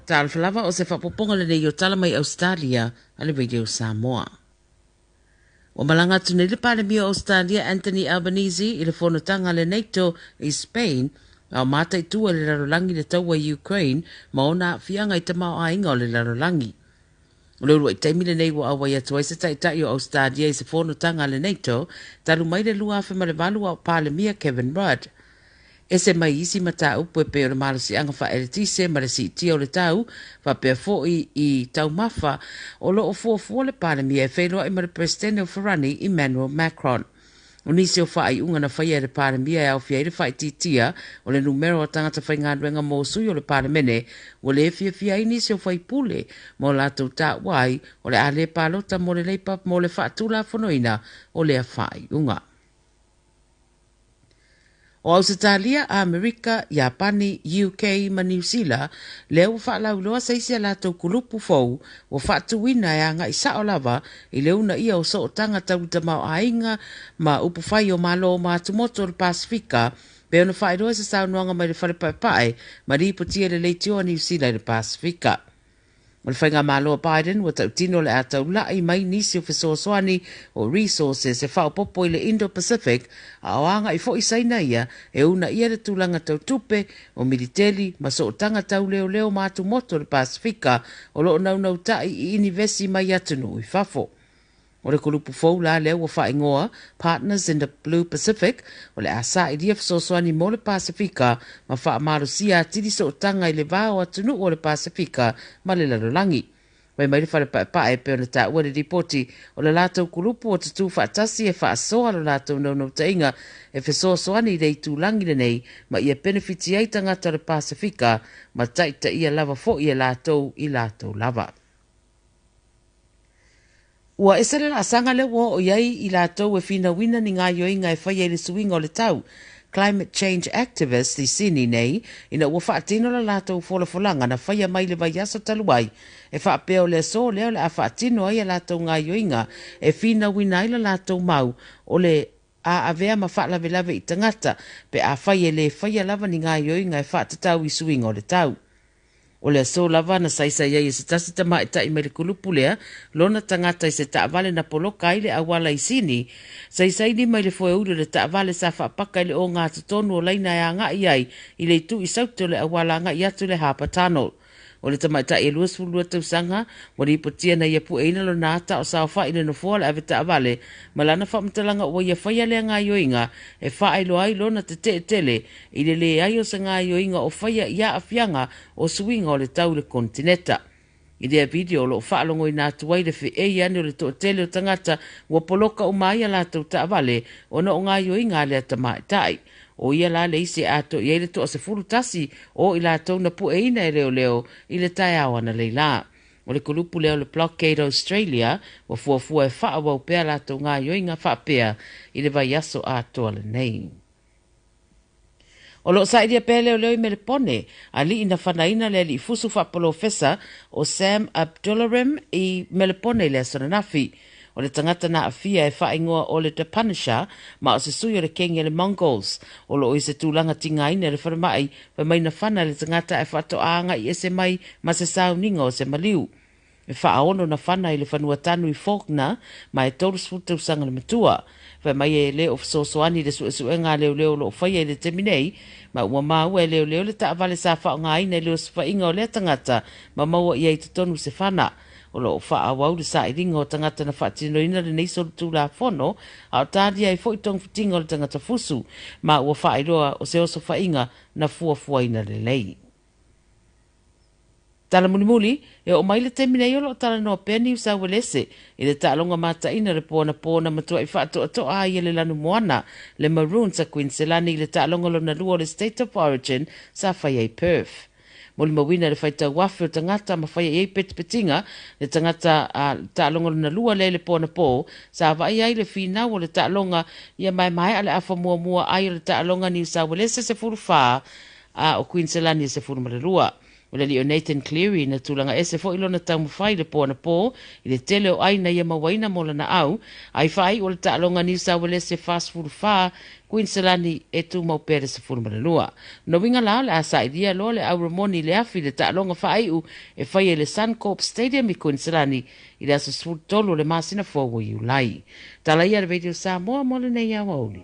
Talofa lava o se faaopoopoga lenei o tala mai Ausetalia a le Radio Samoa. Ua malaga atu nei le Palemia o Ausetalia Anthony Albanese i le fonotaga a le NATO i Spain a o mataitu e le lalolagi le taua i Ukraine ma ona aafiaga i tamaoaiga o le lalolagi. O le uluai taimi lenei ua auai atu ai se taitai o Ausetalia i se fonotaga a le NATO talu mai le 2008 a o Palemia Kevin Rudd. Ese mai isi mataupu e pei o le malosiaga faaeletise ma le siitia o le tau, faapea foi i taumafa, o lo o fuafua le Palemia e feiloai ma le Peresetene o Farani, Emmanuel Macron. O nisi o faaiuga na faia e le Palemia e aofia ai le faaitiitia o le numera o tagata faigaluega mo sui o le Palemene, ua le fiafia ai nisi o faipule ma o latou taua ai o le a le palota mo le Labour mo le faatulafonoina o lea faaiuga. O Ausetalia, Amerika, Iapani, UK ma Niu Sila lea ua faalauiloa se isi a latou kulupu fou ua faatuina e agai sao lava i le uunaia o sootaga tau tamaoaiga ma upufai o Malo ma atumotu o le Pasefika, pei ona faailoa i se saunoaga mai le Fale Paepae ma lipotia i le leitio a Niu Sila i le Pasefika. O le Faigamalo a Biden ua tautino le a taulai mai nisi o fesoasoani o resources e faaopoopo i le Indo-Pacific, a o agai foi Saina ia e uunaia le tulaga tau tupe, o militeli ma sootaga tau leoleo ma atumotu o le Pasefika o lo o naunautai i inivesi mai atunuu i fafo. O le kulupu fou la lea ua faaigoa Partners in the Blue Pacific, o le a sailia fesoasoani mo le Pasefika ma faamalosia atili sootaga i le va o atunuu o le Pasefika ma le lalolagi. Fai mai le Fale Paepae e pei ona taua i le lipoti, o le latou kulupu o tutū faatasi e faasoa lo latou naunautaiga e fesoasoani i le itulagi lenei ma ia penefiti ai tagata o le Pasefika ma taitaia lava foi e latou i latou lava. Ua ese le laasaga lea ua oo i ai i latou e finauina ni gaoioiga e faia i le suiga o le tau, Climate Change Activists, i Sini nei, ina ua faatino la latou folafolaga na faia mai le vaiaso talu ai, e faapea o le aso lea o le a faatino ai a latou gaoioiga e finauina ai la latou mau o le a avea ma faalavelave i tagata pe afai e le faia lava ni gaoioiga e faatatau i suiga o le tau. O le aso lava na saisai ai e se tasi tamaitai mai le kulupu lea lona tagata i se taavale na poloka ai le auala i Sini, saisai lima i le foeuli o le taavale sa faapaka i le ogatotonu o laina e agai ai i le itu i saute o le auala agai atu i le Harbour Tunnel. O le tamaitai e 22 tausaga, ua lipotia na ia pueina lona ata o saofai i le nofoa o le avetaavale ma lana faamatalaga ua ia faia lea gaoioiga e faailoa ai lona tetee tele i le leai o se gaoioiga o faia i aafiaga o suiga o le tau i le konetineta. I lea video o lo o faalogoina atu ai le feei ane o le toatele o tagata ua poloka uma ai a latou taavale ona o gaoioiga a lea tamaitai. O ia la le isi e atoa i ai le toa-11 o i latou na pueina e leoleo i le taeao analeila. O le kulupu lea o le Blockade Australia ua fuafua e faaauau pea latou gaoioiga faapea i le vaiaso atoa lenei. O lo o sailia pea leoleo i Melepone, alii na fanaina le alii fusu faapolofesa o Sam Abdulkarim i Melepone i le aso ananafi. O le tagata na aafia e faaigoa o le The Punisher ma o se sui o le kegi a le Mongols. O lo o i se tulaga tigaina i le falemai, fai mai na fana le tagata ae faatoa agai ese mai ma se sauniga o se maliu. E faaono na fana i le fanua tanu i Faulkner ma e 30 tausaga le matua. Fai mai e le o fesoasoani i le suesuega a leoleo o lo o faia i le taimi nei, ma ua maua e leoleo le taavale sa faaaogaina i le osofaiga o lea tagata ma maua i ai i totonu se fana. O lo o faaauau le sailiga o tagata na faatinoina lenei solitulafono, a o talia ai foi togafitiga o le tagata fusu, ma ua faailoa o se osofaiga na fuafuaina lelei. Tala mulimuli, e oo mai le taimi nei o lo o talanoa pea Niu Sauelese i le taaloga mataina le po anapo na matuai faatoatoa ai e le lanumoana le Maroons a Kuiniselani i le taaloga lona lua o le State of Origin sa faia i Perth. Molimauina le faitau afe o tagata ma faia i ai petipetiga le tagata a taaloga lona lua lea i le po anapo sa vaaia ai le finau o le taaloga ia maemaea le afa muamua ai o le taaloga Niu Sauelese 14 a o Kuiniselani e 12. O le alii o Nathan Cleary na tulaga ese foi lona taumafai i le po anapo i le tele o ai na ia mauaina mo lana au, ai faaiu o le taaloga Niu Sauelese 44, Kuiniselani e tumau pea le 12. Lona uiga la o le a sailia loa le auramoni i le afi i le taaloga faaiu e faia i le Suncorp Stadium i Kuiniselani i le aso 13 o le masina fou o Iulai. Tala ia a le Radio Samoa mo lenei aoauli.